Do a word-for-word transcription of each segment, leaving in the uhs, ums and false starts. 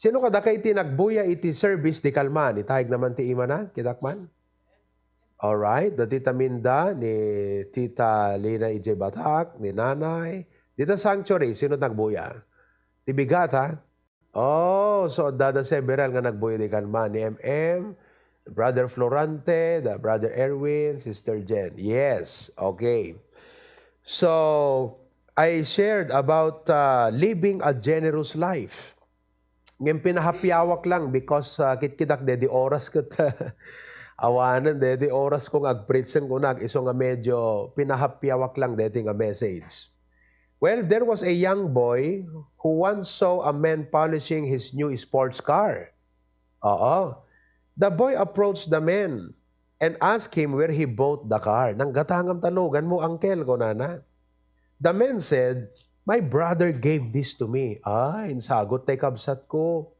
Sino kadakay ti nagbuya iti service di kalman? Itayeg naman ti imana, kitak man. Alright, da Tita Minda, ni Tita Lina ijay Batak, ni Nanay. Dita Sanctuary, sino nagbuya? Ti bigat, ha? Oh, so dada several nga nagbuya di kalman. Ni M M, Brother Florante, the Brother Erwin, Sister Jen. Yes, okay. So, I shared about, uh, living a generous life. Ngem pinahapiawak lang because, uh, kitkitak dedi oras ket awanen dedi oras ko nga agpreach ken kunak isu nga medyo pinahapiawak lang deti nga message. Well, there was a young boy who once saw a man polishing his new sports car. Oo. The boy approached the man and asked him where he bought the car. Nanggatangam ta lugan mo, uncle, kunana. The man said, "My brother gave this to me." Ay, insagot tay kabsat ko.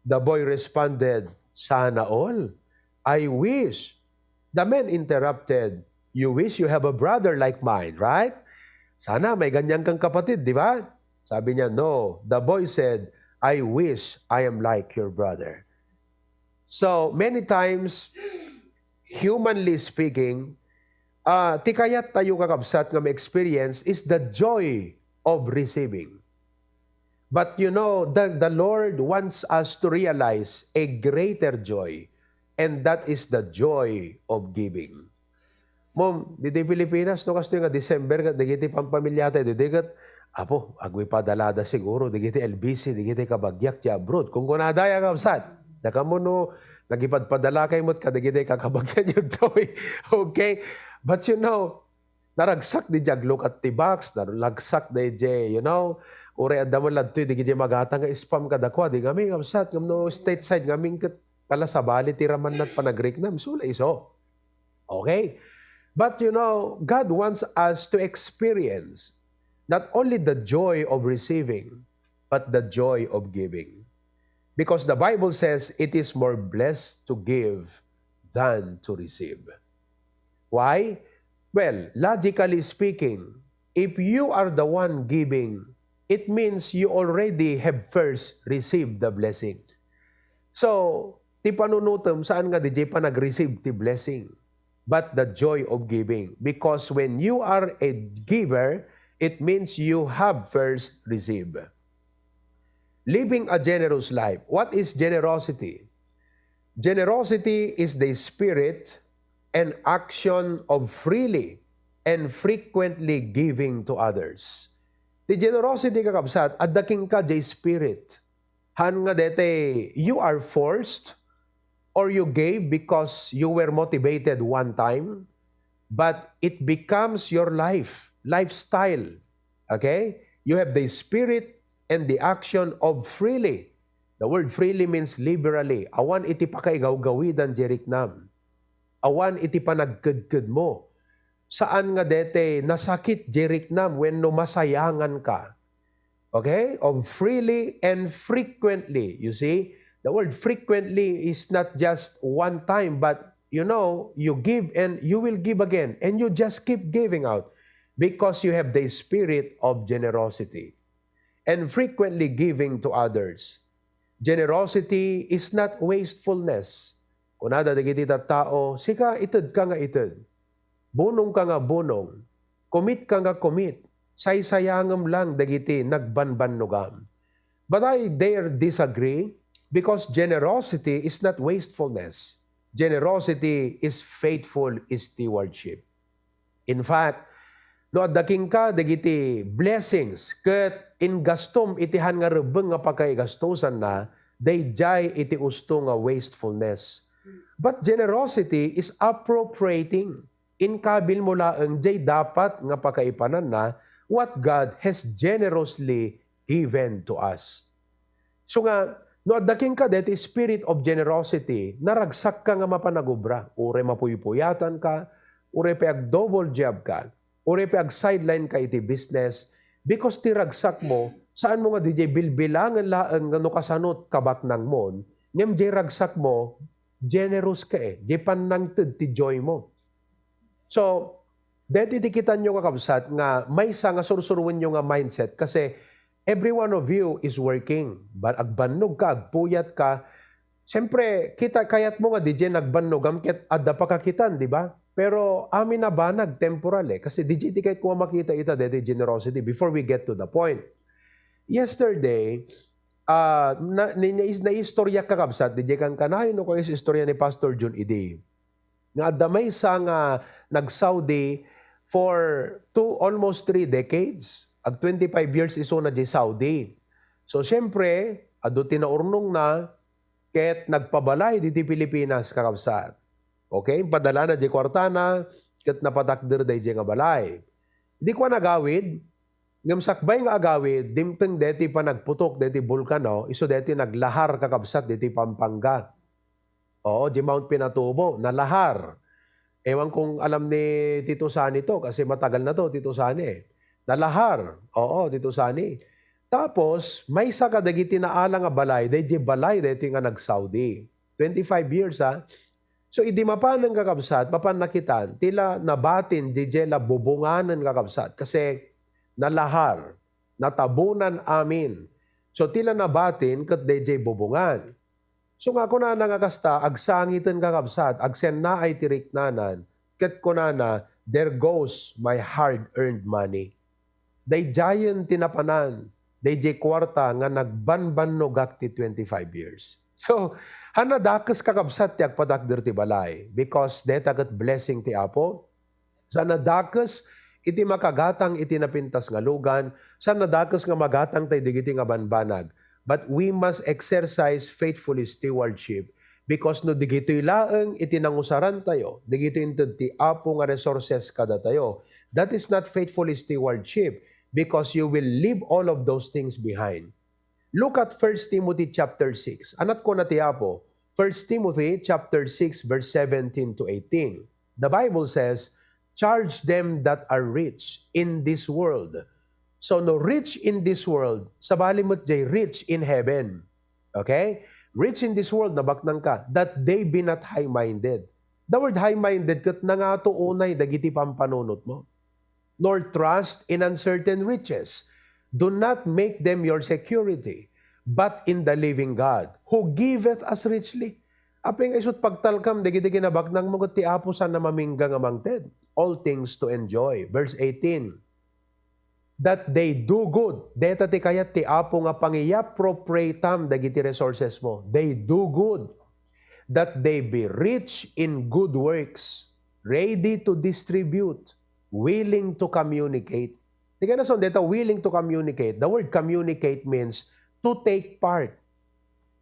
The boy responded, "Sana all. I wish." The man interrupted, "You wish you have a brother like mine, right?" Sana may ganyan kang kapatid, di ba? Sabi niya, "No." The boy said, "I wish I am like your brother." So, many times, humanly speaking, ah, ti kayat tayo, kakabsat, nga ma-experience is the joy of receiving. But you know, the, the Lord wants us to realize a greater joy, and that is the joy of giving. Mom, didi Pilipinas, no, kastoy nga December, nga dagiti pampamilyata, didi ket, "Apo, aguy padalada siguro, dagiti L B C, dagiti kabagiak ti abroad." Kunkunada ya, kabsat. Dakamo no, nagipadpadala kay met kadagiti kakabagiak ditoy. Okay? But you know, naragsak di aglukat ti box, naragsak di, you know, uray adda man ladtoy dagiti magatang nga spam kadakua, di ngamin, kabsat, ngem no stateside ngamin ket, kala sabali ti ramannat panagriknam, isu la isu. Okay? But you know, God wants us to experience not only the joy of receiving, but the joy of giving. Because the Bible says it is more blessed to give than to receive. Why? Well, logically speaking, if you are the one giving, it means you already have first received the blessing. So, ti panunutem, saan nga didiay panag-receive ti blessing, but the joy of giving. Because when you are a giver, it means you have first received. Living a generous life. What is generosity? Generosity is the spirit and action of freely and frequently giving to others. Ti generosity, kakabsat, adda kenka diay spirit. Haan nga daytoy, you are forced or you gave because you were motivated one time, but it becomes your life, lifestyle. Okay? You have the spirit and the action of freely. The word freely means liberally. Awan iti pakaigawgawidan diay riknam. Awan iti panagkedkedmo. Saan nga daytoy nasakit diay riknam wenno masayangan ka. Okay? Of freely and frequently. You see, the word frequently is not just one time, but, you know, you give and you will give again. And you just keep giving out because you have the spirit of generosity and frequently giving to others. Generosity is not wastefulness. Kunada dagiti tattao, "Sika, itedka nga ited. Bunongka nga bunong. Kumitka nga kumit. Saysayangem lang dagiti nagbanbannogam." But I dare disagree because generosity is not wastefulness. Generosity is faithful stewardship. In fact, no adda kenka dagiti blessings ket ingastom iti haan nga rebbeng nga pakaigastosanna, daydiay iti usto nga wastefulness. But generosity is appropriating. Inkabilmo laeng diay dapat nga pakaipananna what God has generously given to us. So nga, no adda kenka daytoy spirit of generosity, naragsakka nga mapan agobra. Uray mapuypuyatanka, uray pay ag-double job ka, uray pay ag-sideline ka iti business, because ti ragsakmo, saanmo nga didiay bilbilangen laeng nga no kasano ti kabaknangmon, ngem diay ragsakmo, generous ka eh, diay pannangted ti joy mo. So, daytoy ti kitanyo, kakabsat, nga maysa nga sursuruenyo nga mindset, kasi Every one of you is working. Ba-, agbannog ka, agpuyat ka. Siyempre, kita, kayat mo nga diay nagbannogam ket adda pakakitan, di ba? Pero amin a banag, temporal eh. Kasi diay ti kayat ko nga makita ita, daytoy generosity before we get to the point. Yesterday, ah, na, ni, ni, naistorya, kakabsat, diay kankanayon no kayat istorya ni Pastor Jun idi. Nga adda maysa nga nag-Saudi for two, almost three decades. Ag twenty-five years isuna diay Saudi. So, siyempre, adu ti naurnongna, ket nagpabalay ditoy Pilipinas, kakabsat. Okay? Impadalana diay kuartana, ket napatakder daydiay nga balay. Idi kua agawid, ngem sakbay nga agawid, dimteng daytoy panagputok daytoy bulkano, isu daytoy naglahar, kakabsat, ditoy Pampanga. Oo, di Mount Pinatubo, nalahar. Ewan kung alam ni Tito Sani to, kasi matagal na to, Tito Sani eh. Nalahar. Oo, Tito Sani. Tapos, maysa kadagiti naala nga balay, daydiay balay, daytoy nga nag-Saudi. Twenty-five years, ha? So, idi mapanen, kakabsat, mapan nakitan, ti la nabatin, diay la bubunganen, kakabsat, kasi nalahar, natabunan amin. So, ti la nabatin ket daydiay bubungan. So, nga kunana nga kasta, agsangiten, kakabsat, agsennaay ti riknanan, ket kunana, "There goes my hard-earned money." Daydiayen ti napanan, daydiay kuarta nga nagbanbannogak ti twenty-five years. So, han nadakes, kakabsat, ti agpatakder ti balay, because dayta ket blessing ti Apo. Saan a dakes iti makagatang iti napintas nga lugan, saan a dakes nga magatang tayo digiti nga banbanag. But we must exercise faithful stewardship, because no digitoy laeng iti nangusaran tayo, digitoy inted ti Apo nga resources kadatayo, that is not faithful stewardship, because you will leave all of those things behind. Look at First Timothy chapter six. Anat kuna ti Apo, First Timothy chapter six, verse seventeen to eighteen. The Bible says, "Charge them that are rich in this world." So, no rich in this world, sabali met diay rich in heaven. Okay? Rich in this world, nabaknang ka, "that they be not high-minded." The word high-minded, ket nangato unay dagiti pampanunot mo. "Nor trust in uncertain riches. Do not make them your security, but in the living God, who giveth us richly." Apay nga isut' pagtalkam dagiti kinabaknang mo ket ti Apo saan a mamingga nga mangted? All things to enjoy. Verse eighteen, "That they do good." Dayta ti kayat ti Apo nga pangiappropriatam dagiti resources mo. "They do good. That they be rich in good works, ready to distribute, willing to communicate." Ti kayatna son dayta, willing to communicate. The word communicate means to take part.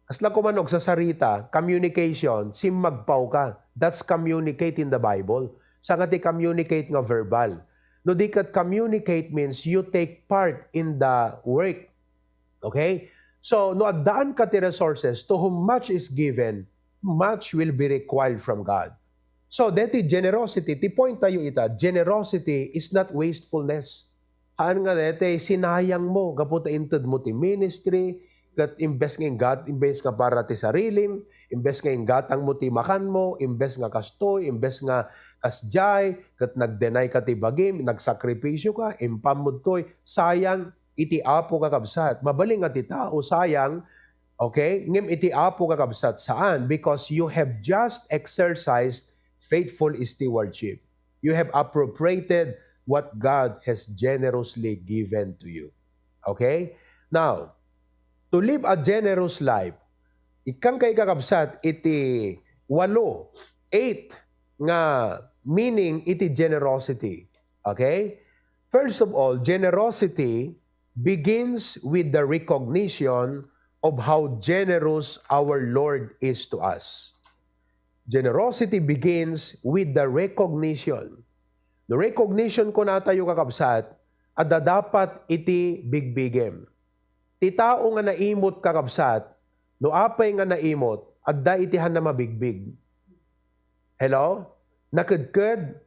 Kasla koma no agsasarita, communication, simmagpaw ka. That's communicate in the Bible. Saan nga ti communicate nga verbal. No di ket, communicate means you take part in the work. Okay? So, no addaan ka ti resources, to whom much is given, much will be required from God. So, deti generosity, ti point tayo ita, generosity is not wastefulness. Haan nga deti sinayang mo, gapu ta inted mo ti ministry, ket imbes nga inggat-, imbes nga para ti sarilim, imbes nga inggatang mo ti makan mo, imbes nga kastoy, imbes nga kasdiay, ket nag-deny ka ti bagim, nagsakripisyo ka, impam mo toy, sayang, iti Apo, kakabsat. Mabalin nga ti tao, sayang, okay? Ngem iti Apo, kakabsat, saan, because you have just exercised faithful stewardship. You have appropriated what God has generously given to you. Okay? Now, to live a generous life, ikkan kay, kakabsat, iti walo, eight nga meaning iti generosity. Okay? First of all, generosity begins with the recognition of how generous our Lord is to us. Generosity begins with the recognition. The recognition, kunatayo, kakabsat, adda dapat iti bigbigem. Ti tao nga naimot, kakabsat, no apay nga naimot, adda iti haan a mabigbig. Hello? Nakedked,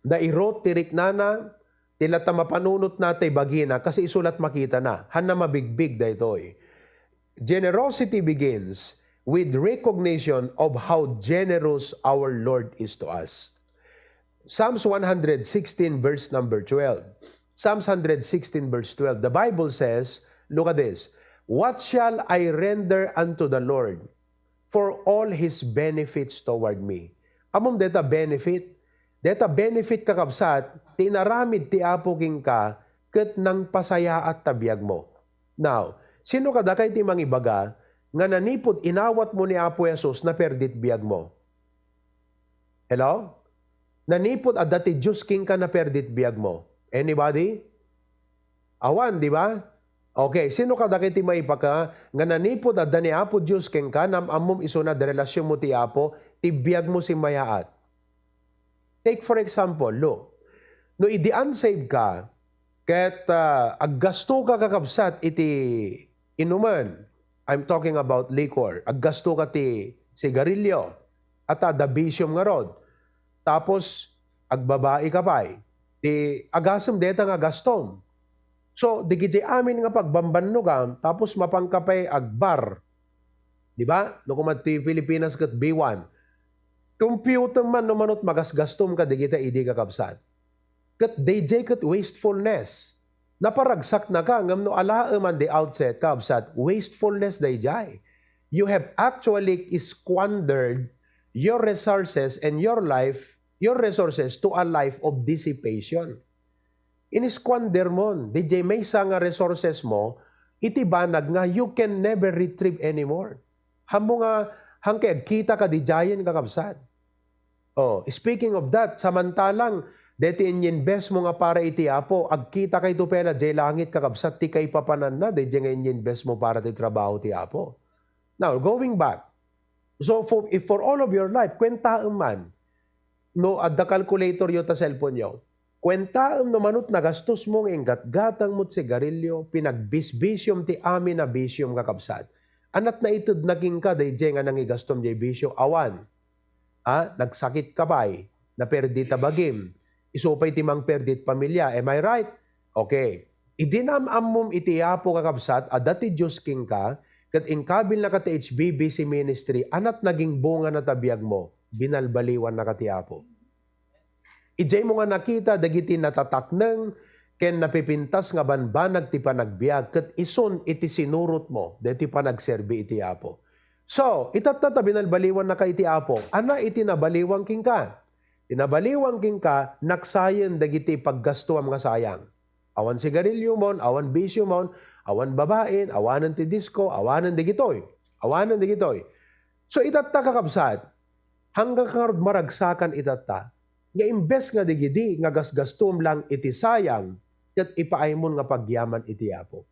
nairot ti riknana, ti latta mapanunotna ti bagina, kasi isu lat makitana. Haan a mabigbig daytoy. Generosity begins with recognition of how generous our Lord is to us. Psalms one hundred sixteen, verse number twelve. Psalms hundred sixteen, verse twelve. The Bible says, Look at this. "What shall I render unto the Lord for all his benefits toward me?" Ammom deta benefit? Deta benefit, kakabsat, ti inaramid ti Apo kenka ket nangpasayaat ta biagmo. Now, sino kadakay ti mangibaga nga nanipud inawatmo ni Apo Jesus, naperdit biagmo? Hello? Nanipud adda ti Dios kenka, naperdit biagmo? Anybody? Awan, di ba? Okay, sino kadakay ti maibaka nga nanipud adda ni Apo Dios kenka, nam-ammom isuna ti relasionmo ti Apo, ti biagmo simmayaat? Take for example, look, no idi unsaved ka, ket, ah, aggasto ka, kakabsat, iti inuman, I'm talking about liquor, aggasto ka ti sigarilyo, ata, da bisiom ngarud, tapos agbabai ka pay, ti agasem deta nga gastom. So, digidiay amin nga pagbambannogam, tapos mapanka pay agbar. Di ba? No kumadto Pilipinas ket B one. Computem man no manut magasgastom ka digita idi, kakabsat. Ket dayjay ket wastefulness. Naparagsaknaka, ngem no alaem on the outset, kakabsat, wastefulness dayjay. You have actually squandered your resources and your life, your resources to a life of dissipation. Inisquandermon, dayjay maysa nga resources mo, iti banag nga you can never retrieve anymore. Hammo nga, hangkay agkita ka didiayen, kakabsat. Oh, speaking of that, samantalang, deti inyinvest mo nga para iti Apo, agkita kayto pay la diay langit, kakabsat, ti kaipapananna, dayjay nga inyinvest mo para ti trabaho ti Apo. Now, going back, so for, if for all of your life, kuentaem man, no adda calculator yo ta cellphone yo, kuentaem no manut nagastos mo nga inggatgatang mo ti sigarilyo, pinagbisbisiom ti amin a bisiom, kakabsat. Anat naitedna kenka dayjay nga nangigastom jay bisio? Awan. Ah, nagsakit ka pay, naperdi ta bagim, isu pay ti mangperdit pamilya. Am I right? Okay. Idi naam-ammom iti Apo, kakabsat, adda ti Dios kenka, ket inkabilnaka ti H B B C ministry, anat naging bungana ta biagmo, binalbaliwannaka ti Apo. Idiaymo nga nakita dagiti natatakneng ken napipintas nga banbanag ti panagbiag, ket isun iti sinurotmo daytoy panagserbi iti Apo. So, itatta ta binalbaliwannaka iti Apo. Ana iti nabaliwan kenka? Ti nabaliwan kenka, naksayen dagiti paggastuam nga sayang. Awan sigarilyomon, awan bisiomon, awan babain, awanen ti disco, awanen dagitoy, awanen dagitoy. So, itatta, kakabsat, hanggang ngarud maragsakan itatta, nga imbes nga digidi nga gasgastom lang iti sayang, ket ipaaymon nga pagyaman iti Apo.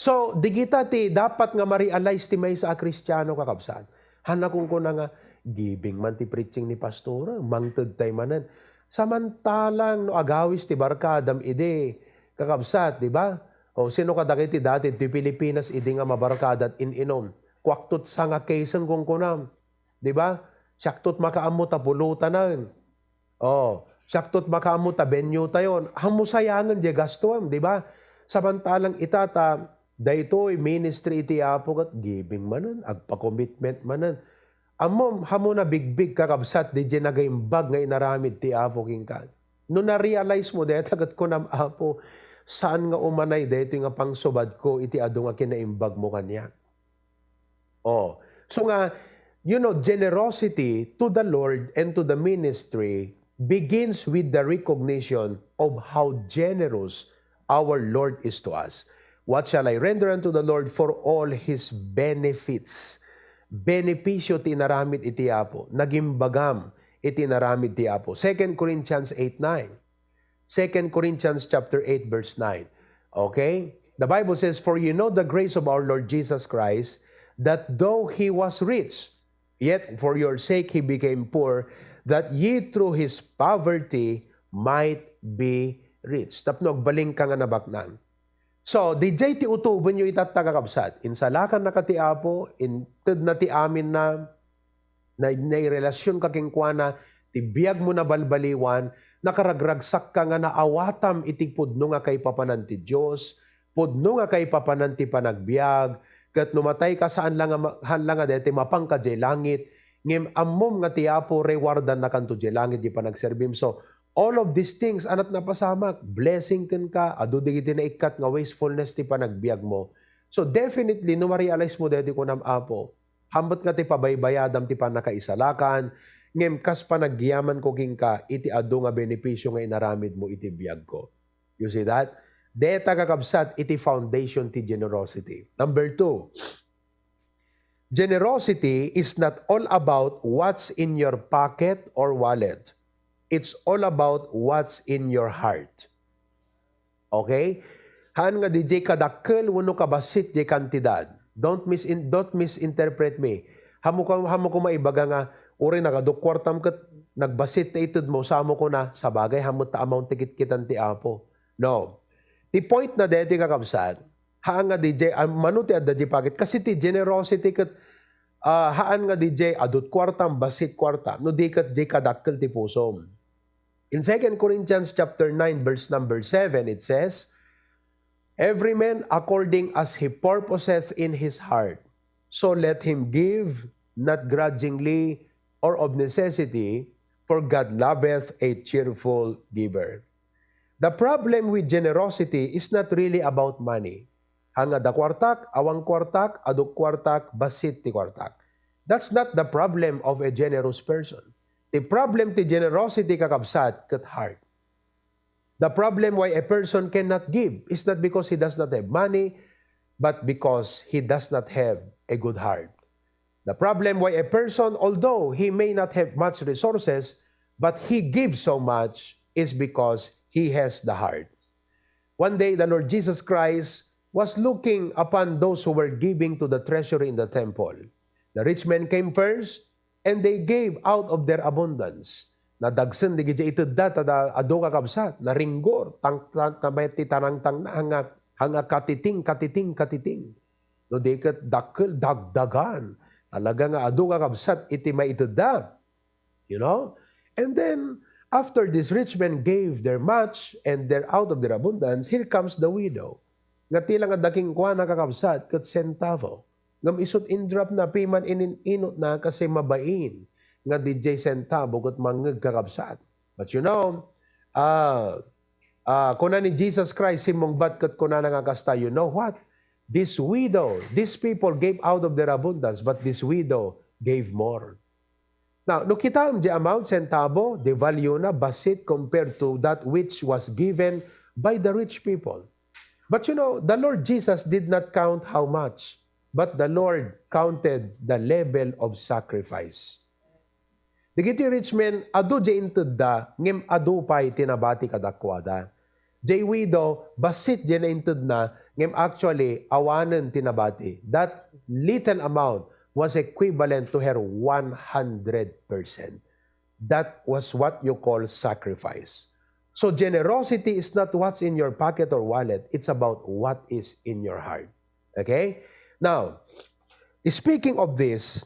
So, digita ti dapat nga ma-realize ti maysa a Kristiano, kakabsat. Haan a kunkuna nga, "Giving man ti preaching ni pastor, mangted tay manen." Samantalang no agawis ti barkadam idi, kakabsat, di ba? O, sino kadagiti dati ti Pilipinas idi nga mabarkada at in-inom? Kuaktot sanga case kunkunam, di ba? Siaktot makaammo ta pulutanan. Oh, siaktot makaammo ta venue tayon. Hammo sayangen diay gastuem, di ba? Samantalang ita ta, daytoy ministry iti Apo ket giving manen, agpa-commitment manen. Ammom, hammo nabigbig, kakabsat, diay nagaimbag nga inaramid ti Apo kenka. No na-realize mo dayta ket kunam, "Apo, saan nga umanay daytoy nga pangsubadko iti adu nga kinaimbagmo kaniak?" Oh, so nga, you know, generosity to the Lord and to the ministry begins with the recognition of how generous our Lord is to us. "What shall I render unto the Lord for all his benefits?" Benepisyo ti inaramid iti Apo. Nagimbagam iti inaramid ti Apo. Second Corinthians eight nine. Second Corinthians chapter eight, verse nine. Okay? The Bible says, "For you know the grace of our Lord Jesus Christ, that though he was rich, yet for your sake he became poor, that ye through his poverty might be rich." Tapno agbalin ka nga nabaknang. So, didiay ti utobenyo itatta, kakabsat. Insalakannaka ti Apo, intedna ti aminna, na, nairelasionka kenkuana, ti biagmo nabalbaliwan, nakaragragsakka nga naawatam iti pudno nga kaipapanan ti Dios, pudno nga kaipapanan ti panagbiag, ket no matayka, saan la nga ma-, haan la nga daytoy mapanka diay langit, ngem ammom nga ti Apo rewardannakanto diay langit diay panagserbim. So, All of these things, anat napasamak, blessing kenka, adu dagiti naikkat nga wastefulness ti panagbiagmo. So definitely, no ma-realize mo deti kunam, Apo, hammet nga ti pabaybayadam ti pannakaisalakan, ngem kas panagyamanko kenka iti adu nga benepisio nga inaramidmo iti biagko. You see that? Deta kakabsat iti foundation ti generosity. Number two, generosity is not all about what's in your pocket or wallet. It's all about what's in your heart. Okay? Haan nga diay kadakkel wenno kabassit diay kantidad. Don't misin-, don't misinterpret me. Haanmo ko, haanmo ko maibaga nga, uray nagadu kuartam ket nagbassit ta itedmo, saanmo kuna, sabagay, haan met ta amount ti kitkitan ti Apo. No. Ti point na deti, kakabsat, haan nga diay, ah, mano ti adda diay pocket. Kasi ti generosity ket, ah, haan nga diay, adut kuartam, bassit kuartam. No di ket diay kadakkel ti pusom. In Second Corinthians chapter nine, verse number seven, it says, "Every man according as he purposeth in his heart, so let him give, not grudgingly or of necessity, for God loveth a cheerful giver." The problem with generosity is not really about money. Haan nga adda kuartak, awan kuartak, adu kuartak, bassit ti kuartak. That's not the problem of a generous person. Ti problem ti generosity, kakabsat, ket heart. The problem why a person cannot give is not because he does not have money, but because he does not have a good heart. The problem why a person, although he may not have much resources, but he gives so much is because he has the heart. One day, the Lord Jesus Christ was looking upon those who were giving to the treasury in the temple. The rich men came first, and they gave out of their abundance. Nadagsen dagiti itedda, ta da-, adu, kakabsat, naringgor, tang-, tang-, tabay ti tanangtangna, haan nga, haan nga katiting, katiting, katiting. No di ket dakkel, dagdagan. Talaga nga adu, kakabsat, iti maitedda. You know? And then, after this rich men gave their much and their out of their abundance, here comes the widow. Nga ti la nga adda kenkuana, kakabsat, ket sentabo. Ngem isut' in-drop na, piman inin-inutna, kasi mabain nga diay sentabo ket mangngeg, kakabsat. But you know, ah, ah, kuna ni Jesus Christ, simmungbat ket kunana nga kasta, "You know what? This widow, these people gave out of their abundance, but this widow gave more." Now, no kitaem, the amount, sentabo, the value na, bassit compared to that which was given by the rich people. But you know, the Lord Jesus did not count how much, but the Lord counted the level of sacrifice. Dagiti rich men, adu diay intedda, ngem adu pay ti nabati kadakuada. Jay widow, bassit jay naintedna, ngem actually, awanen ti nabati. That little amount was equivalent to her one hundred percent. That was what you call sacrifice. So generosity is not what's in your pocket or wallet. It's about what is in your heart. Okay? Now, speaking of this,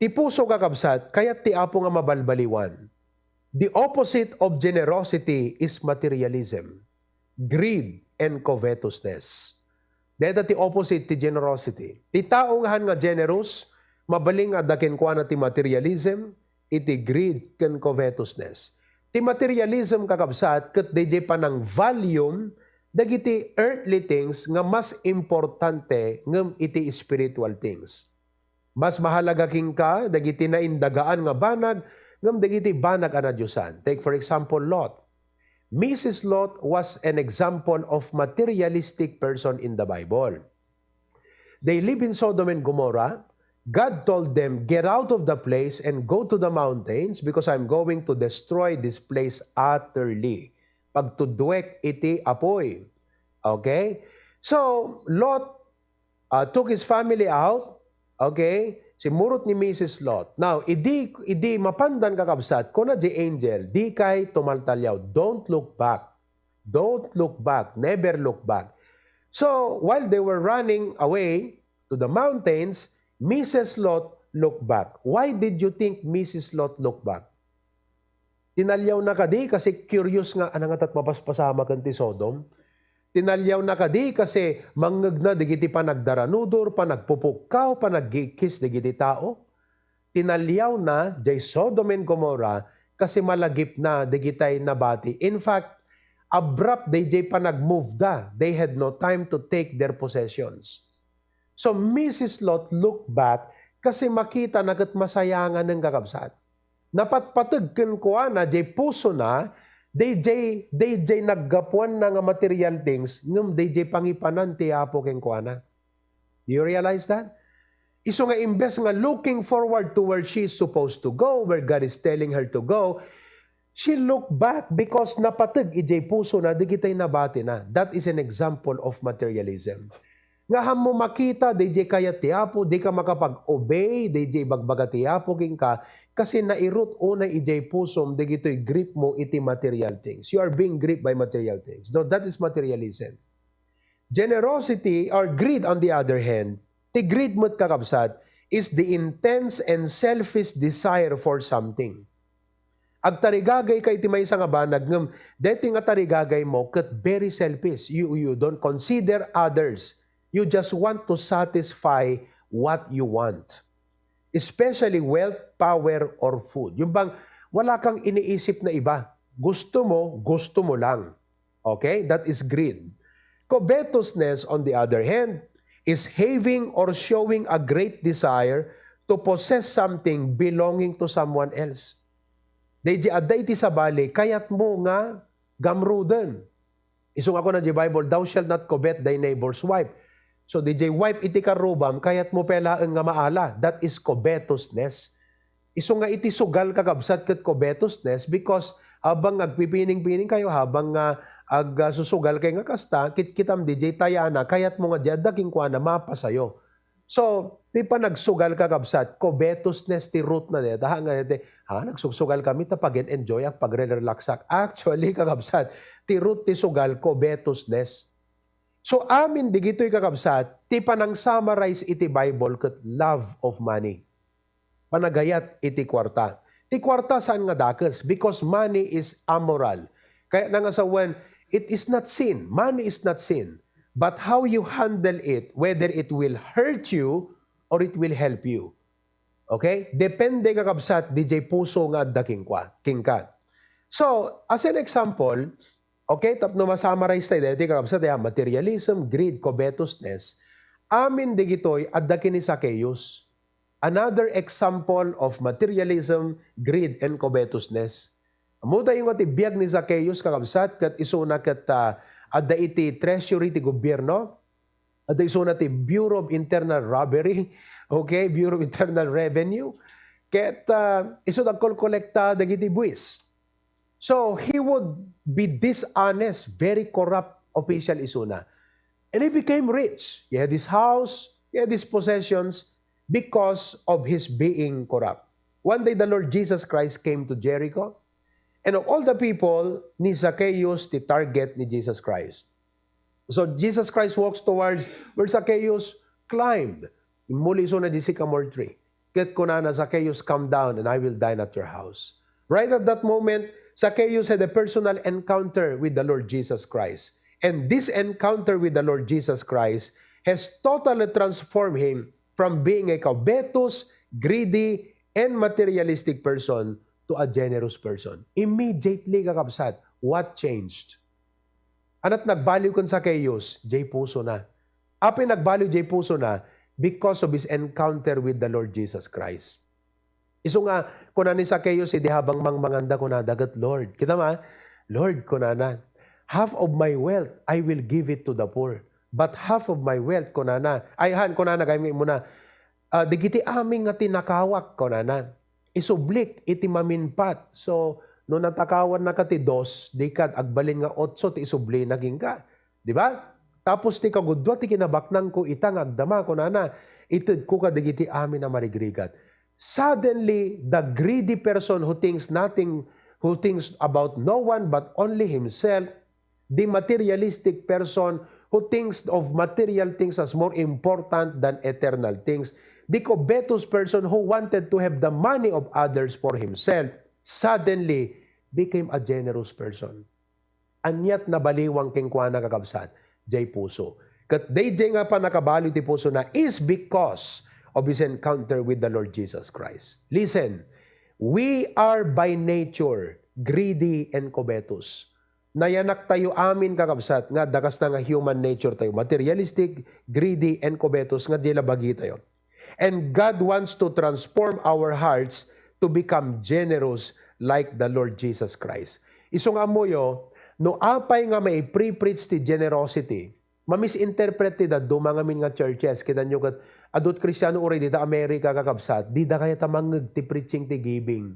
ti puso, kakabsat, kayat ti Apo nga mabalbaliwan. The opposite of generosity is materialism, greed, and covetousness. Dayta ti opposite ti generosity. Ti tao nga haan nga generous, mabalin nga adda kenkuana ti materialism, iti greed, ken covetousness. Ti materialism, kakabsat, ket dayjay panang-value dagiti earthly things nga mas importante ngem iti spiritual things. Mas mahalaga kenka dagiti naindagaan nga banag ngem dagiti banag a nadiosan. Take, for example, Lot. Missus Lot was an example of materialistic person in the Bible. They live in Sodom and Gomorrah. God told them, "Get out of the place and go to the mountains because I'm going to destroy this place utterly." Pagtudduek iti apuy. Okay? So, Lot uh, took his family out. Okay? Simmurot ni Missus Lot. Now, idi, idi mapandan, kakabsat, kuna jay angel, "Dikay tumaltaliaw. Don't look back. Don't look back. Never look back." So, while they were running away to the mountains, Missus Lot looked back. Why did you think Missus Lot looked back? Tinaliawna kadi kasi curious nga, "Ania ngata't mapaspasamak ken ti Sodom?" Tinaliawna kadi kasi mangngegna dagiti panagdaranudor, panagpupukkaw, panaggiikkis dagiti tao? Tinaliawna jay Sodom and Gomorrah kasi malagipna dagitay nabati. In fact, abrupt dayjay panagmove da. They had no time to take their possessions. So Missus Lot looked back kasi makitana ket masayanganen, kakabsat. Napatpateg kenkuana jay pusona, dayjay, dayjay naggapuanna nga material things, ngem dayjay pangipanan ti Apo kenkuana. You realize that? Isu nga imbes nga looking forward to where she is supposed to go, where God is telling her to go, she looked back because napateg ijay pusona dagitay nabatina. That is an example of materialism. Nga hammo makita, dayjay kayat ti Apo, dika makapag-obey, dayjay ibagbaga ti Apo kenka, kasi nairut unay ijay pusom dagitoy grip mo iti material things. You are being gripped by material things. Though that is materialism. Generosity or greed, on the other hand, ti greed met, kakabsat, is the intense and selfish desire for something. Agtarigagay ka iti maysa nga banag, ngem daytoy nga tarigagay mo ket very selfish. You, you don't consider others. You just want to satisfy what you want. Especially wealth, power, or food. Yung bang wala kang iniisip na iba. Gusto mo, gusto mo lang. Okay? That is greed. Covetousness, on the other hand, is having or showing a great desire to possess something belonging to someone else. Dayjay adda iti sabali, kayat mo nga gamruden. Isu nga kuna di Bible, "Thou shalt not covet thy neighbor's wife." So, dayjay wife iti karrubam, kayat mo pay laeng nga maala. That is covetousness. Isu nga iti sugal, kakabsat, ket covetousness, because habang agpipining-pining kayo, habang nga ag-, ah, susugal kayo nga kasta, kitkitam dayjay tayana, kayat mo nga di adda kenkuana, mapasayo. So, ti panagsugal, kakabsat, covetousness ti root na deta, ha, nga deta, ha, nagsugsugal kami ta pag-enjoyak, pagre-relaxak. Actually, kakabsat, ti root ti sugal, covetousness. So, amin digitoy, kakabsat, ti panang-summarize iti Bible ket love of money. Panagayat iti kuarta. Ti kuarta saan nga dakes because money is amoral. Kayatna nga sawen, it is not sin. Money is not sin. But how you handle it, whether it will hurt you or it will help you. Okay? Depende, kakabsat, dayjay puso nga adda kenka, kenka. So, as an example, okay, tapno ma-summarize tayo daytoy, kakabsat, ya, materialism, greed, covetousness, amin digitoy adda ken ni Zacchaeus. Another example of materialism, greed, and covetousness. Ammo tayo nga ti biag ni Zacchaeus, kakabsat, ket isuna ket, ah, adda iti treasury ti gobierno. Adda isuna ti Bureau of Internal Robbery, okay, Bureau of Internal Revenue. Ket, ah, isu ti agkolkolekta dagiti buis. So, he would be dishonest, very corrupt official isuna. And he became rich. He had his house, he had his possessions because of his being corrupt. One day, the Lord Jesus Christ came to Jericho, and of all the people, ni Zacchaeus ti target ni Jesus Christ. So Jesus Christ walks towards where Zacchaeus climbed. Immuli isuna di sycamore tree. Ket kunana, "Zacchaeus, come down and I will dine at your house." Right at that moment, Zacchaeus had a personal encounter with the Lord Jesus Christ. And this encounter with the Lord Jesus Christ has totally transformed him from being a covetous, greedy, and materialistic person to a generous person. Immediately, kakabsat, what changed? Ania ti nagbaliw ken Zacchaeus? Jay pusona. Apay nagbaliw jay pusona? Because of his encounter with the Lord Jesus Christ. Isu nga, kuna ni Zacchaeus, idi habang mangmanganda, kunada ket, "Lord," kita ma, "Lord," kunana, "half of my wealth, I will give it to the poor. But half of my wealth," kunana, ay, han, kunana, gayam nga immuna, ah, "Dagiti amin nga tinakawak," kunana, "isublik iti maminpat." So, no natakawannaka ti dos, dika agbalin nga otso ti isublina kenka. Di ba? "Tapos ti kagudua ti kinabaknangko ita nga agdama," kunana, "itedko kadagiti amin a marigrigat." Suddenly, the greedy person who thinks nothing, who thinks about no one but only himself, the materialistic person who thinks of material things as more important than eternal things, the covetous person who wanted to have the money of others for himself, suddenly became a generous person. Ania ti nabaliwan kenkuana, kakabsat? Jay puso. Ket dayjay nga pannakabaliw ti pusona is because of his encounter with the Lord Jesus Christ. Listen, We are by nature greedy and covetous. Nayanaktayo amin, kakabsat, nga adda kasta nga human nature tayo, materialistic, greedy, and covetous, nga di la bagitayo. And God wants to transform our hearts to become generous like the Lord Jesus Christ. Isu nga ammoyo, no apay nga maiprepreach ti generosity, mamisinterpret ti dadduma ngamin nga churches. Kitanyo ket, adu ti Kristiano uray dita America, kakabsat, dida kayat a mangngeg ti preaching ti giving.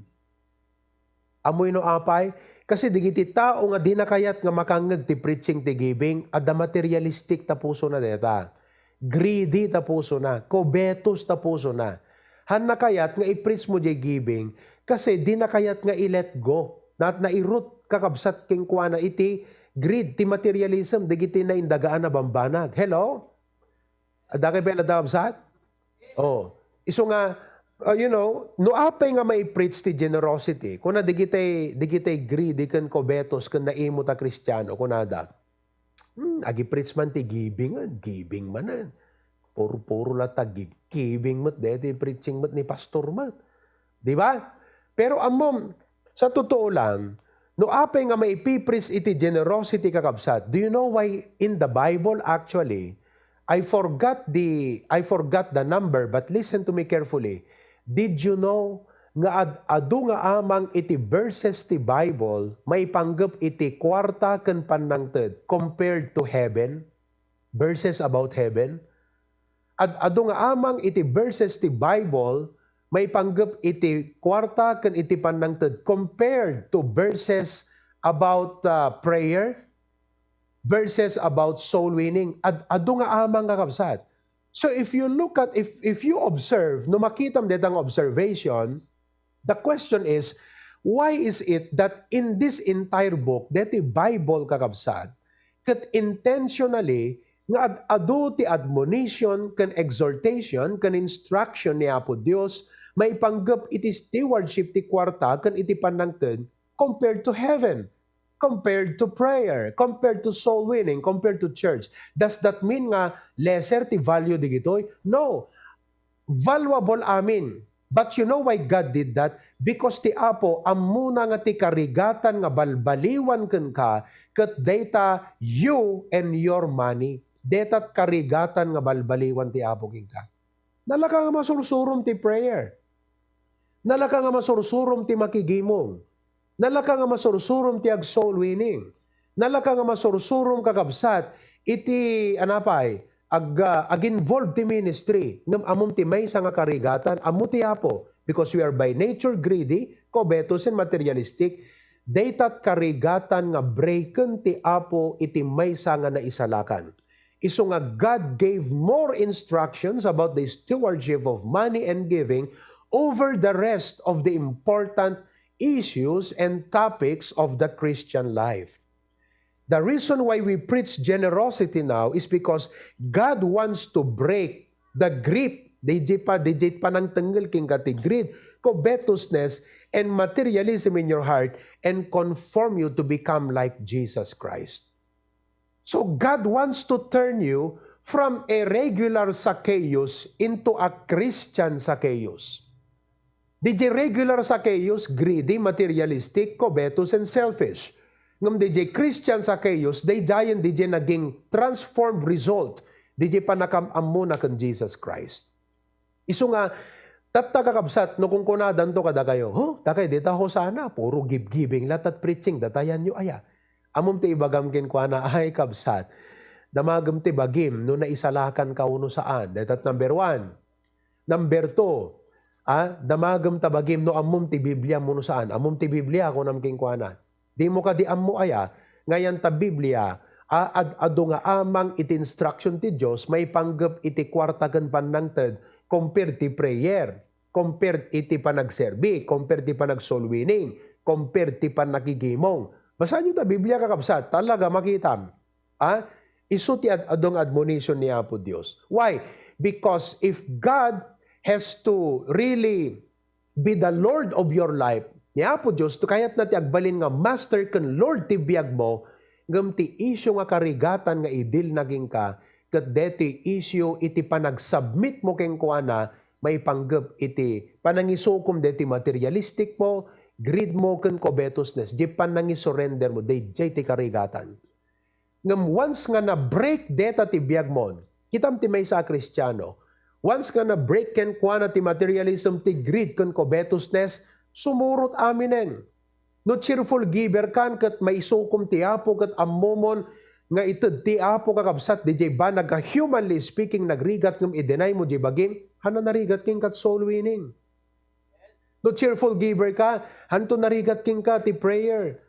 Ammoyo no apay? Kasi digiti tao nga dina kayat nga makangngeg ti preaching ti giving, adda materialistic ta pusona dayta. Greedy ta pusona, covetous ta pusona. Hanna kayat nga i-preach mo diay giving, kasi dina kayat nga i-let go. Na, nairut, kakabsat, kenkuana iti greed, ti materialism, digiti naindagaan a bambanag. Hello? Adda kay pay la, kakabsat? Oh. Isu nga, uh, you know, no apay nga maipreach ti generosity, kuna digitay, digitay greedy ken covetous ken naimut a Kristiano, kunada, "Hmm, agi-preach man ti giving, ah, giving manen. Puro-puro la ta gi-, giving met, deti preaching met ni pastor met." Di ba? Pero ammom, sa totoo lang, no apay nga maipipreach iti generosity, kakabsat, do you know why in the Bible, actually, I forgot the, I forgot the number, but listen to me carefully. Did you know nga ad-, adu nga amang iti verses ti Bible maipanggep iti kuarta ken pannangted compared to heaven? Verses about heaven? Ad-adu nga amang iti verses ti Bible maipanggep iti kuarta ken iti pannangted compared to verses about, uh, prayer, verses about soul winning. Ad-adu nga amang, kakabsat. So if you look at, if, if you observe, no makitam deta nga observation, the question is, why is it that in this entire book, deti Bible, kakabsat, ket intentionally nga ad-adu ti admonition ken exhortation ken instruction ni Apo Dios maipanggep iti stewardship ti kuarta ken iti pannangted compared to heaven, compared to prayer, compared to soul winning, compared to church? Does that mean nga lesser ti value digitoy? No. Valuable amin. But you know why God did that? Because ti Apo, ammona nga ti karigatan nga balbaliwan kenka, ket dayta you and your money. Dayta karigatan nga balbaliwan ti Apo kenka. Nalaka nga masursurom ti prayer. Nalaka nga masursurom ti makigimong. Nalaka nga masursurom ti ag-soul winning. Nalaka nga masursurom, kakabsat, iti, anapay, ag-, ah, ag-involve ti ministry. Ngem ammom ti maysa nga karigatan, ammo ti Apo, because we are by nature greedy, covetous, and materialistic, dayta karigatan nga breaken ti Apo iti maysa nga naisalakan. Isu nga God gave more instructions about the stewardship of money and giving over the rest of the important issues and topics of the Christian life. The reason why we preach generosity now is because God wants to break the grip, didiay pa, didiay panangtengngel kenka ti greed, covetousness, and materialism in your heart, and conform you to become like Jesus Christ. So God wants to turn you from a regular Zacchaeus into a Christian Zacchaeus. Didiay regular Zacchaeus, greedy, materialistic, covetous, and selfish. Ngem didiay Christian Zacchaeus, daydiayen didiay naging transformed result didiay pannakam-ammona ken Jesus Christ. Isu nga, tatta, kakabsat, no kunkunadanto kadakayo, "Huh, dakay dita Hosanna, puro gibgibing la tat preaching, datayanyo aya?" Ammom ti ibagam kenkuana, "Ay, kabsat, damagem ti bagim no naisalakanka wenno saan." Daytat number one. Number two, ah, damagem ta bagim no ammom ti Biblia wenno saan. "Ammom ti Biblia?" kunam kenkuana. Dimo kadi ammo aya nga yan ta Biblia, a-, ad-adu nga amang iti instruction ti Dios maipanggep iti kuarta ken pannangted, compared ti prayer, compared iti panagserbi, compared ti panagsoul winning, compared ti pannakigimong? Basaanyo ta Biblia, kakabsat, talaga makitam. Ah, isu ti ad-, adu nga admonition ni Apo Dios. Why? Because if God has to really be the Lord of your life, ni Apo Dios, to kayatna ti agbalin nga Master ken Lord ti biag mo, ngem ti isyu nga karigatan nga idilna kenka, ket deti isyu iti panagsubmit mo kenkuana, maipanggep iti panangisukom daytoy materialistic mo, greed mo, ken covetousness, diay panangisurrender mo, daydiay ti karigatan. Ngem once nga na-break deta ti biag mo, kitam ti maysa a Kristiano, once nga na-break kenkuana ti materialism, ti greed, ken covetousness, sumurot aminen. No cheerful giver kan, ket maisukom ti Apo, ket ammomon nga ited ti Apo, kakabsat, diay banag nga, humanly speaking, nagrigat ngem i-deny mo diay bagim, hanna narigat kenka ti soul winning. No cheerful giver ka, hanto narigat kenka ti prayer.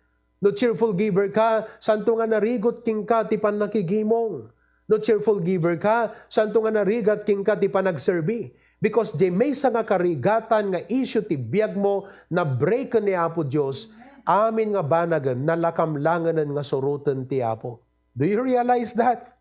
No cheerful giver ka, santo nga narigat kenka ti pannakigimong. No cheerful giver ka, santo nga narigat kenka ti panagserbi. Because diay maysa nga karigatan nga issue ti biag mo, na-break ken ni Apo Dios, amin nga banagen, nalakam langenen nga suroten ti Apo. Do you realize that?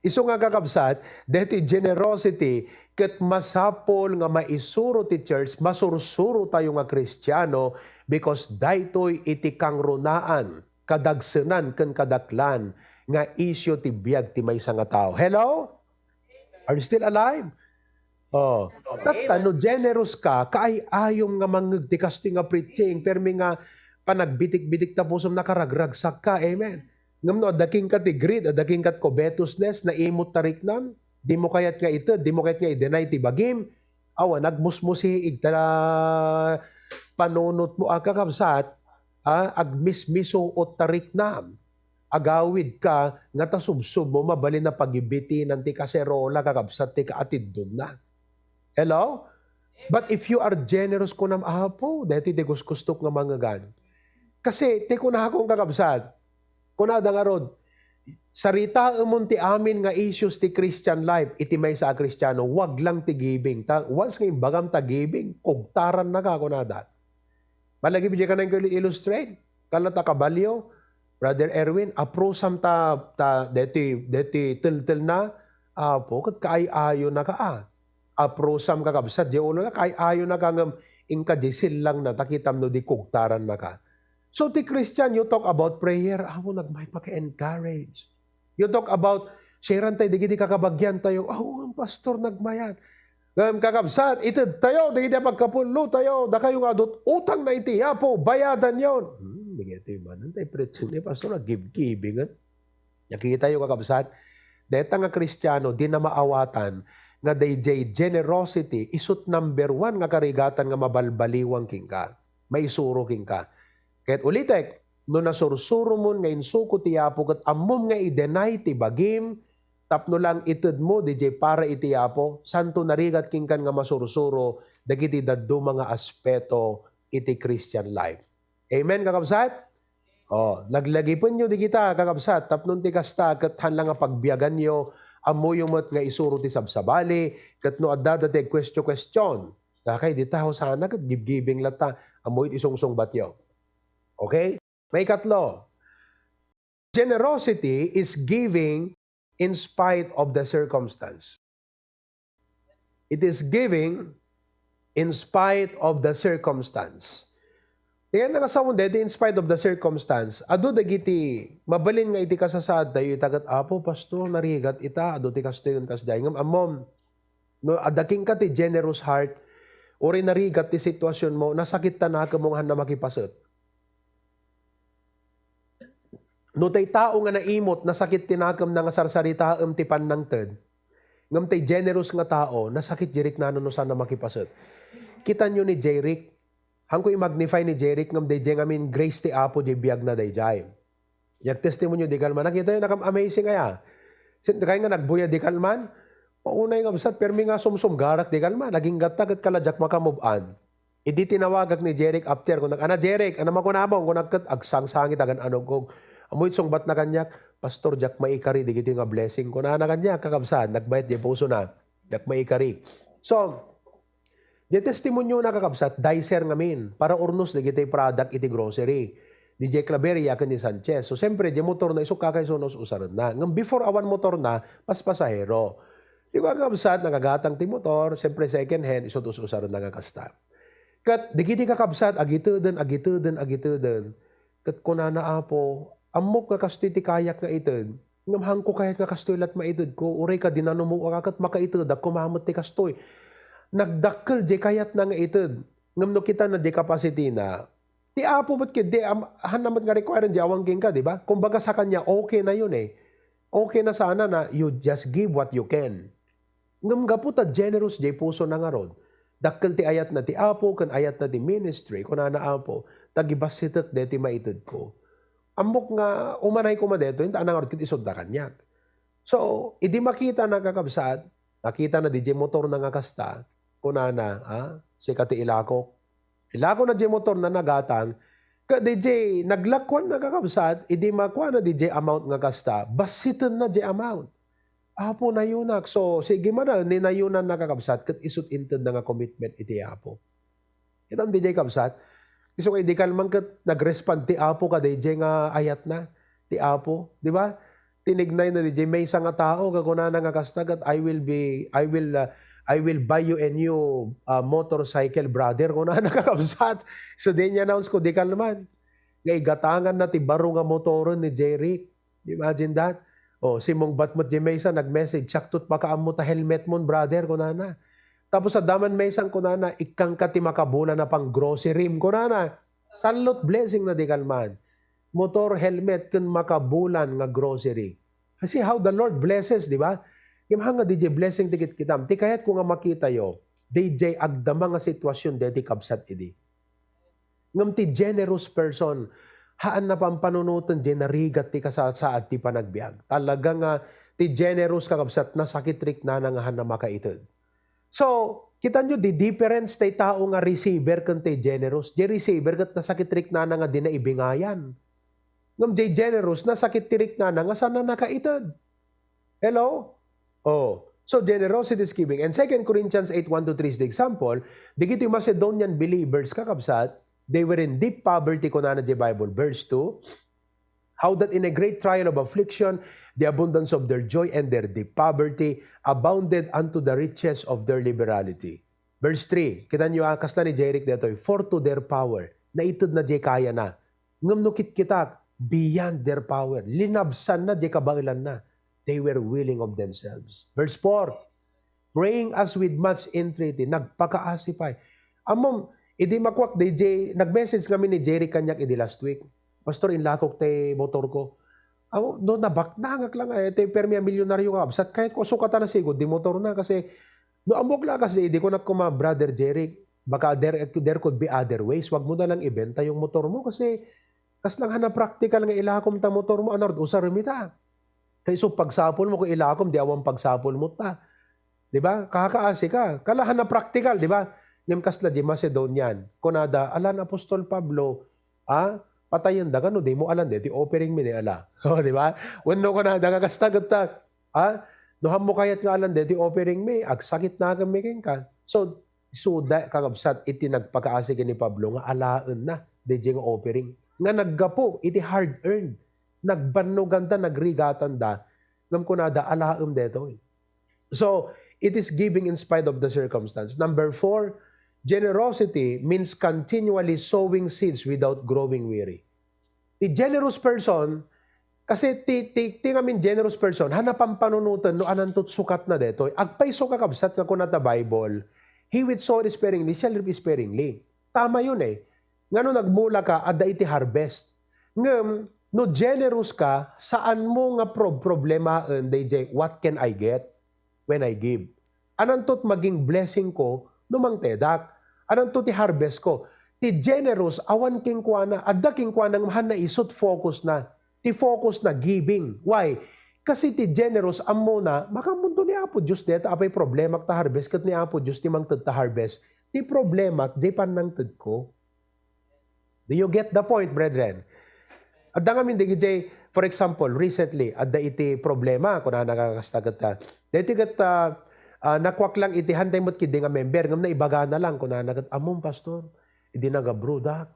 Isu nga, kakabsat, deti generosity ket masapul nga maisuro ti church, masursuro tayo nga Kristiano, because daytoy iti kangrunaan, kadagsenan, ken kadaklan nga issue ti biag ti maysa nga tao. Hello? Are you still alive? Oh, tatta, no generous ka, kaay-ayom nga mangngeg ti kastoy nga preaching, permi nga panagbitik-bitik ta pusom, nakaragragsak ka. Amen. Ngem no adda kenka ti greed, adda kenka ti covetousness, naimot ta riknam, dimo kayat nga ited, dimo kayat nga i-deny ti bagim, awan, agmusmusiig ta panunot mo, a, kakabsat, a, agmismisuot ta riknam. Agawid ka nga ta subsob mo, mabalin a pagibitinan ti kaserola, kakabsat, ti kaatiddogna. Hello? But if you are generous, kunam, Apo, daytoy ti gusgustok nga mangngegan. Kasi ti kunakon, kakabsat, kunada ngarud, saritaemon ti amin nga issues ti Christian life iti maysa a Kristiano, wag lang ti giving. Ta, once nga imbagam ta giving, kugtarannaka, kunada. Malagip diay kanayon illustrate, kala ta kabalio, Brother Erwin, aprosam ta, ta, deti, deti teltelna, Apo, ket kaay-ayonaka, a. Aprosam, kakabsat, diay ulona, kaay-ayonaka, ngem inka diay sellangna, ta kitam no di kugtarannaka. So, ti Christian, you talk about prayer, Apo, nagmayat, paki-encourage. You talk about, share-an tayo dagiti kakabagian tayo. "Aw, Pastor, nagmayat." Ngem, kakabsat, ited tayo dagiti pagkapullo tayo, dakayo nga adut utangna iti Apo, bayadanyon. Hmm, dagiti manen tay preaching ni Pastor, a, give-giving, eh. Nakikitayo, kakabsat, dayta nga Kristiano, dina maawatan nga daydiay generosity isut number one nga karigatan nga mabalbaliwan kenka, maisuro kenka. Ket ulitek, no nasursuromon nga insuko ti Apo ket ammom nga i-deny ti bagim tapno lang itedmo didiay para iti Apo, santo narigat kenkan nga masursuro dagiti dadduma nga aspeto iti Christian life. Amen, kakabsat? Oh, laglagipenyo dagita, kakabsat, tapno ti kasta ket haan la nga pagbiaganyo, ammoyo met nga isuro ti sabsabali, ket no adda dayta ti question-question, dakay dita, Hosanna, ket gibgibing latta, ammoyo ti isungsungbatyo. Okay? Maikatlo, generosity is giving in spite of the circumstance. It is giving in spite of the circumstance. Kaya nga sawen dayta, in spite of the circumstance, adu dagiti mabalin nga iti kasasaadtayo, ita ket, "Apo, Pastor, narigat ita, adu ti kastoy ken kasdiay." Ngem ammom, no adda kenka ti generous heart, uray narigat ti situasionmo, nasakit ta nakemmo nga haan a makipaset. No tay tao nga naimot, nasakit ti nakemna nga sarsaritaem ti pannangted, ngem tay generous nga tao, nasakit ti riknana no saan a makipaset. Kitanyo ni Jeric, haanko i-magnify ni Jeric, ngem daydiay ngamin grace ti Apo diay biagna daydiay. Diak testimonio di kalman, nakitayo, nakam-amazing aya. Sin-, kay nga nagbuya di kalman, paunay nga bsat, permi nga sumsumgarak di kalman, naginggatta ket kala diak maka-move on. Idi tinawagak ni Jeric after, kunak, "Ana, Jeric, ania makunam?" Kunak ket agsangsangit agan-anugko. Ammoyo ti sungbatna kaniak, "Pastor, diak maikari dagitoy nga blessing," kunana kaniak, kakabsat, nagbayat diay pusona. "Diak maikari." So, diay testimoniona, kakabsat, dicer ngamin, para urnos dagitoy product iti grocery. Diay Claveria ken ni Sanchez. So, siyempre, diay motorna, isu kakaiso no us-usarenna. Ngem before awan motorna, paspasahero. Di ko, kakabsat, nagagatang ti motor, siyempre, second hand, isu ti us-usarenna nga kasta. Ket dagiti kakabsat, agiteden, agiteden, agiteden. Ket kunana, "Apo, ammok nga kastoy ti kayak nga ited, ngem haanko kayat nga kastoy la't maitedko, uray kadi nanumoak ket makaitedak koma met ti kastoy." nagdakkel jay kayatna nga ited. Ngem no kitana jay capacity na, ti Apo met ketdi, am-, haanna met nga require jay awan kenka, di ba? Kumbaga, sa kanya, okay na yun eh. Okay na sana na you just give what you can. Ngem gapu ta generous jay pusona ngarud, dakkel ti ayatna ti Apo ken ayatna ti ministry, kunana, Apo, ta gibassetek daytoy maitedko. Ammok nga umanay koma daytoy, ta ngarud ket isutda kaniak. So, idi makitana, kakabsat, nakitana diay motorna nga kasta, kunana, "Ah, sika ti ilakok." Ilakona diay motorna, nagatang, ket diay naglakuanna, kakabsat, idi makuana diay amount nga kasta, bassitenna diay amount. "Apo, nayunak." So, sige man, ni nayunanna, kakabsat, ket isut' intedna nga commitment iti Apo. Kitam diay, kabsat? Isu nga idi kalman ket nag-respond ti Apo kadaydiay nga ayatna, ti Apo, di ba? Tinignayna diay maysa nga tao, ket kunana nga kasta ket, "I will be, I will, ah, I will buy you a new, ah, motorcycle, brother," kunana, kakabsat. So, diay ni-announce ko, di kalman, nga igatanganna ti baro nga motoren ni Jeric. Imagine that. Oh, simmungbat met diay maysa, nag-message, "Siakto't makaammo ta helmetmon, brother," kunana. Tapos adda man maysa nga kunana, "Ikkanta ti makabulan a pang-grocery," kunana. Tallo't blessing na di kalman. Motor, helmet, ken makabulan nga grocery. See how the Lord blesses, di ba? Ngem haan nga diay blessing ti kitkitam. Ti kayatko nga makitayo, diay agdama nga sitwasyon daytoy, kabsat, idi. Ngem ti generous person, haanna pampanunoten diay narigat ti kasasaad ti panagbiag. Talaga nga ti generous, kakabsat, nasakit riknana nga haanna makaited. So, kitanyo, di difference tay tao nga receiver ken tay generous. Diay receiver ket nasakit riknana nga dina ibingayan. Ngem diay generous, nasakit ti riknana nga saanna nakaited. Hello? Oh. So, generosity is giving. And Second Corinthians eight, one to three is the example. Dagiti Macedonian believers, kakabsat, they were in deep poverty, kunana diay Bible. Verse two, "How that in a great trial of affliction, the abundance of their joy and their deep poverty abounded unto the riches of their liberality." Verse three, kitanyo, ah, kasta ni Jeric daytoy, "For to their power," naitedna diay kayana. Ngem no kitkitak, beyond their power. Linabsanna diay kabaelanna. They were willing of themselves. Verse four, "Praying us with much entreaty," nagpakaasi pay. Ammom, idi makuak, diay, nag-message ngamin ni Jeric kaniak idi last week, "Pastor, inlakok ti motorko." Aw, no, nabaknangak lang, eh, ti permi a milyonaryo nga kabsat. Kayatko a sukatan sigud diay motorna kasi no ammok la a kasdi, idi kunak koma, "Brother Jeric, baka there, there could be other ways. Wag mo na lang ibenta yung motor mo kasi kasla nga haanna praktikal nga ilakom ta motor mo, ania rod usarem ita? Kayatko pagsapulmo, ket ilakom, diay awan pagsapulmo ta." Di ba? Kakaasi ka. Kasla haanna praktikal, di ba? Ngem kasla diay Macedonian. Kunada, "Alan, Apostol Pablo, ah, patayenda ka no dimo alan daytoy offering mi," ni ala. O, di ba? Wenno kunada nga kasta ket ta, ah, "No haanmo kayat nga alan daytoy offering mi, agsakitnakem mi kenka." So, isuda, kakabsat, iti nagpakaasi ken ni Pablo nga alaenna daydiay nga offering nga naggapu iti hard-earned. Nagbannoganda, nagrigatanda, ngem kunada, "Alaem daytoy." So, it is giving in spite of the circumstance. Number four, generosity means continually sowing seeds without growing weary. Ti generous person, kasi ti, ti, ti ngamin generous person, haanna pampanunoten no ananto ti sukatna daytoy. Agpayso, kakabsat, nga kuna ta Bible, "He which soweth sparingly shall reap sparingly." Tama yun eh. Ngano nagmula ka, adda iti harvest. Ngem, no generous ka, saanmo nga prob-, problemaen daydiay, "What can I get when I give? Ananto ti maging blessing ko no mangtedak? Ananto ti harvest ko?" Ti generous, awan kenkuana, adda kenkuana ngem haanna isut' focus na. Ti focus na giving. Why? Kasi ti generous, ammona, makaammoto ni Apo Dios dayta, apay problemak ta harvest ket ni Apo Dios ti mangted ta harvest. Ti problemak, diay pannangtedko. Do you get the point, brethren? Adda ngamin dagiti, for example, recently, adda iti problema, kunana nga kasta ket, ah, daytoy ket, ah, ah, nakuak lang iti hantay met ketdi nga member, ngem naibagana lang, kunana ket, "Ammom, Pastor, idi nag-abroadak,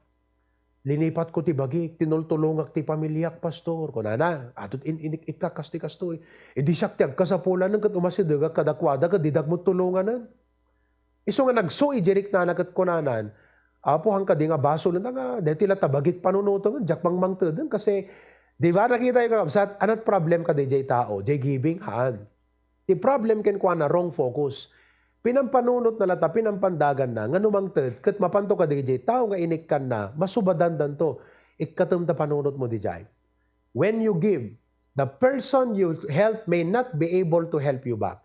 linipatko ti bagik, tinultulongak ti pamiliak, Pastor," kunana. Atot in-, in-, ikkak kasti kastoy. Idi siak ti agkasapulanen ket umasidegak kadakuada ket didak met tulonganen. Isu nga nagsuy, Jeric, nana ket kunanan, "Apo, han kadi nga basolen nga daytoy latta bagik panunoten, diak mangmangteden," kasi, di ba, nakitayo, kakabsat, anat problem kadi jay tao, jay giving, haan. Ti problem kenkuana, wrong focus. Pinampanunotna latta, pinampandaganna, nga no mangted, ket mapanto kadi diay tao nga inikkanna, masubadandanto. Ikkatem ta panunotmo diay. When you give, the person you help may not be able to help you back.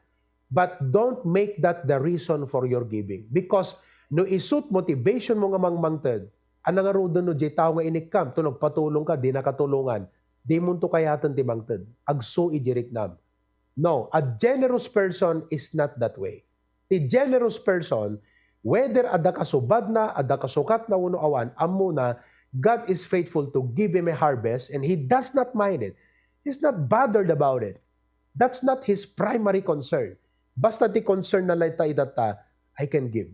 But don't make that the reason for your giving. Because no isut motivation mo nga mangmangted, anang ngaruden no diay tao nga inikkam, to nagpatulong ka, di nakatulongan, di monto kayaten ti mangted. Agsu idi riknam. No, a generous person is not that way. Ti generous person, whether adda kasubadna, adda kasukatna, wenno awan, ammona, God is faithful to give him a harvest, and he does not mind it. He's not bothered about it. That's not his primary concern. Basta ti concern na lang ta itatta, "I can give.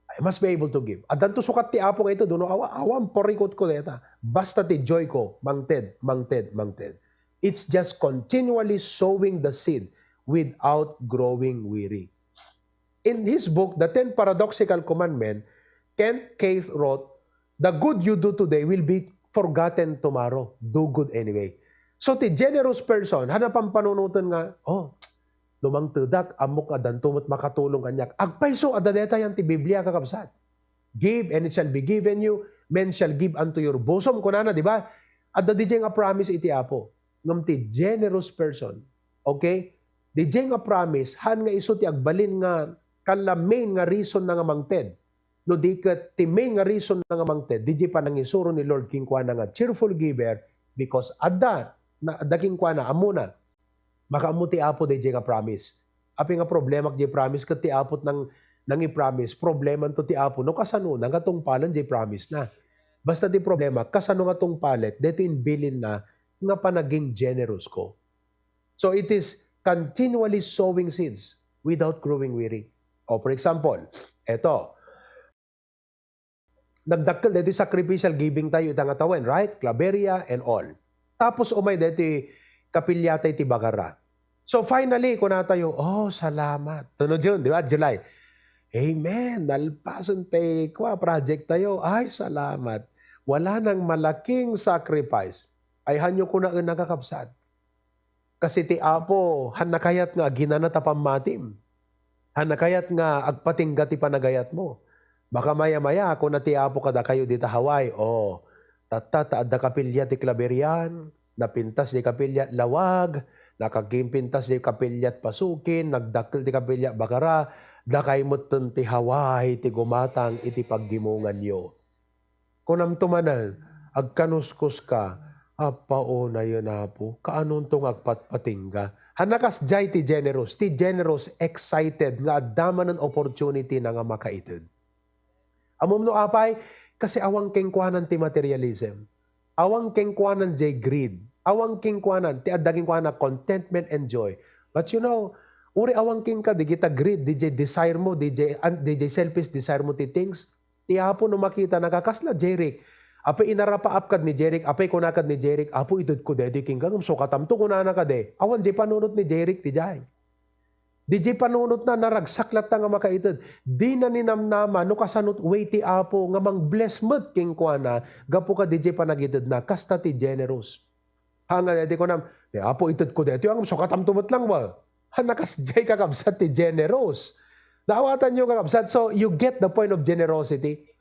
I must be able to give." Addanto sukat ti Apo nga ited, no? Awa, awan, parikot ko deta. Basta ti joy ko, mangted, mangted, mangted. It's just continually sowing the seed without growing weary. In his book, The Ten Paradoxical Commandment, Kent Keith wrote, "The good you do today will be forgotten tomorrow. Do good anyway." So, ti generous person, hana pampanunoten nga, "Oh, no mangtedak, ammok nga addanto met makatulong kaniak." Agpayso, adda detayan ti Biblia, kakabsat. "Give, and it shall be given you. Men shall give unto your bosom," kunana, di ba? Adda diay nga promise iti Apo. Ngem ti generous person, okay? Diay nga promise, han nga isu ti agbalin nga kalla main nga reason na nga mangted. No di ket ti main nga reason na nga mangted, diay panangisuro ni Lord kenkuana nga cheerful giver, because adda, na, adda kenkuana, ammona. Makaammo ti Apo diay nga promise. Apay nga problemak diay promise ket ti Apo nang, nangipromise, problemanto ti Apo no kasano na nga tungpalen diay promise na. Basta ti problema, kasano nga tungpalek, daytoy imbilin na nga panaging generous ko. So it is continually sowing seeds without growing weary. O, for example, eto, nagdakkel daytoy sacrificial giving tayo ita nga tawen, right? Claveria and all. Tapos umay daytoy kapilya tayo ti Bagara. So finally, kuna tayo, "Oh, salamat." Tunod yun, di ba? July. "Amen. Nalpasen ti kua, project tayo. Ay, salamat. Wala nang malaking sacrifice." Ay, hanyo kunaen, kakabsat. Kasi ti Apo, han nakayat nga aginana ta pammatim. Han nakayat nga agpatingga ti panagayatmo. Baka maya-maya, kuna ti Apo kadakayo dita Hawaii, "O, tatta, ta adda kapilya ti Claveria, napintas diay kapilya lawag, nakagimpintas diay kapilya pasukin, nagdakkel ti kapilya Bagara, dakay metten ti Hawaii ti gumatang iti paggimonganyo." Kunamto manen, agkanuskuska, "Appaonayen, Apo, kaanonto nga agpatpatingga?" Hanna kasdiay ti generous. Ti generous, excited nga adda manen opportunity na nga makaited. Ammom no apay? Kasi awan kenkuanan ti materialism. Awan kenkuanan jay greed. Awan kenkuanan ti adda kenkuana contentment and joy. But you know, uri awan kenka, di kita greed, di jay desire mo, di jay, an-, di jay selfish desire mo ti things. Ti Apo no makita, nakakasla, Jeric. Apay inarapaap kad ni Jeric, apay kuna kad ni Jeric, "Apo, itedko daytoy kenka, ngem sukatamto," kunana kadi. Awan jay panunot ni Jeric, ti jay. Di jay panunotna, naragsak latta nga makaited. Dina ninamnama no kasano way ti Apo nga mang-bless met kenkuana gapu ka di jay panagitedna, kasta ti generous. Ha nga daytoy kunam, "Ni Apo, itedko daytoy, ngem sukatamto met lang ba?" Ha, nakasdiay, kakabsat, ti generous. Naawatanyo, kakabsat? So, you get the point of generosity?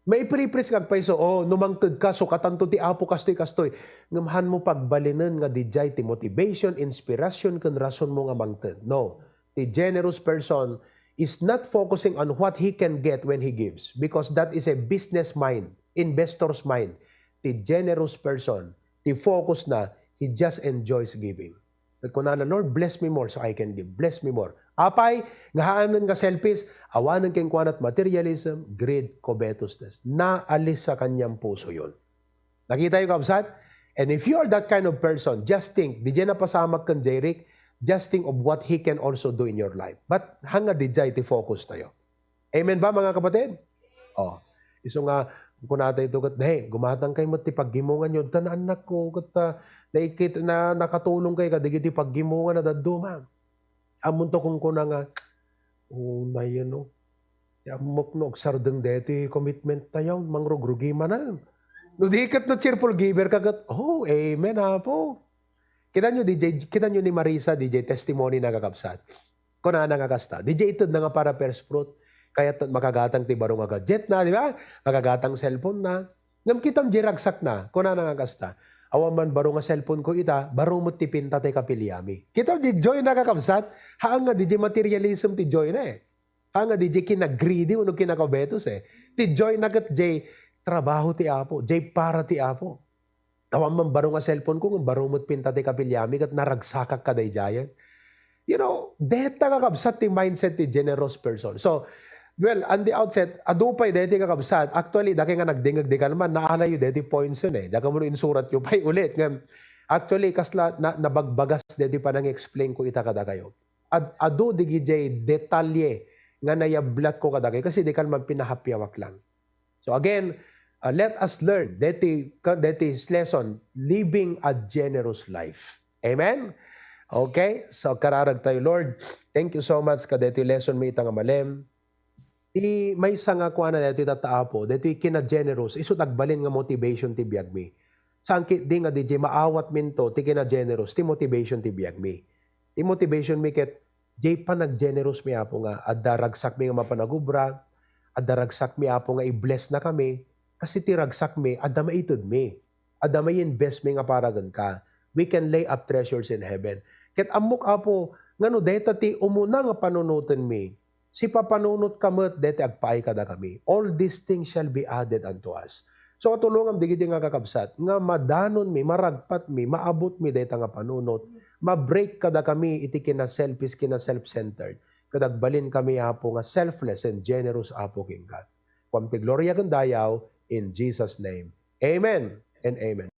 Maipriprisk nga agpayso, "Oh, no mangtedka, sukatanto ti Apo kastoy, kastoy." Ngem hanmo pagbalinen nga didiay ti motivation, inspirasyon, ken rasonmo nga mangted. No. Ti generous person is not focusing on what he can get when he gives, because that is a business mind, investor's mind. Ti generous person, ti focus na, he just enjoys giving. Ket kunana, "Lord, bless me more so I can give. Bless me more." Apay nga haanen nga selfish, awanen kenkuana ti materialism, greed, covetousness. Naalis sa kanyang puso yun. Nakita yung, kabsat? And if you are that kind of person, just think, di dyan napasamak kan Jeric, just think of what he can also do in your life. But hanga di dyan ti focus tayo. Amen ba, mga kapatid? Oh. Isu nga, kunatay to ket, "Hey, gumatang kay met ti paggimongan yo, ta naannakko, ket, ah, naikit-, na, nakatulong kay kadagiti paggimongan a dadduma." Ammonto kunkuna nga, "Oh, nayen, no? Ti ammok no, agsardeng deti commitment tayo, mangrugrugi manen." No, di ket no cheerful giver ka ket, "Oh, amen, Apo." Kita nyo, di jay, kita nyo ni Marisa, di jay testimony na, kakabsat. Kunana nga kasta, diay itedna nga para first fruit. Kayatna makagatang ti baro nga gadgetna, di ba? Makagatang cellphone na. Ngem kitam diay ragsakna, kunana nga kasta, "Awan man baro nga cellphone ko ita, baro met ti pinta ti kapiliami." Kitam diay joy na, kakabsat? Haan nga diay materialism ti joy na eh. Haan nga diay kinagreedy wenno kinakabetos eh. Ti joy na ket diay trabaho ti Apo, diay para ti Apo. Awan man baro nga cellphone ko, ngem baro met pinta ti kapiliami, ket naragsakak kadaydiayen. You know, deta, kakabsat, ti mindset ti generous person. So, well, on the outset, adu pay deti, kakabsat. Actually, dakay nga nagdingeg, di kalman, naalayo deti points yun eh. Diak ammo no insuratyo pay ulit. Ngem, actually, kasla, na, nabagbagas deti panang-explain ko ita kadakayo. Ad-, adu digidiay detalye nga nayablatko kadakayo, kasi di kalman pinahapiawak lang. So again, uh, let us learn deti, ka-, deti lesson, living a generous life. Amen? Okay? So, kararag tayo, Lord. Thank you so much kadeti lesson mi ita nga malem. Ti maysa nga kuana deti tatta, Apo, deti kina-generous, isu ti agbalin nga motivation ti biagmi. Saan ketdi nga diay maawatminto ti kina-generous ti motivation ti biagmi. Ti motivation mi ket diay panag-generous mi, Apo, nga adda ragsakmi nga mapan agubra, adda ragsakmi, Apo, nga i-bless na kami, kasi ti ragsakmi, adda maitedmi, adda mai-invest mi nga para kenka. We can lay up treasures in heaven. Ket ammok, Apo, nga no deta ti umuna nga panunotenmi, sipapanunotka met deti agpaay kadakami. All these things shall be added unto us. So, tulongam digidi nga kakabsat, nga madanonmi, maragpatmi, maabutmi deta nga panunot, ma-break kadakami iti kina-selfish, kina-self-centered. Ket agbalin kami, Apo, nga selfless and generous, Apo, kenka. Kuam ti gloria ken dayaw, in Jesus' name. Amen and amen.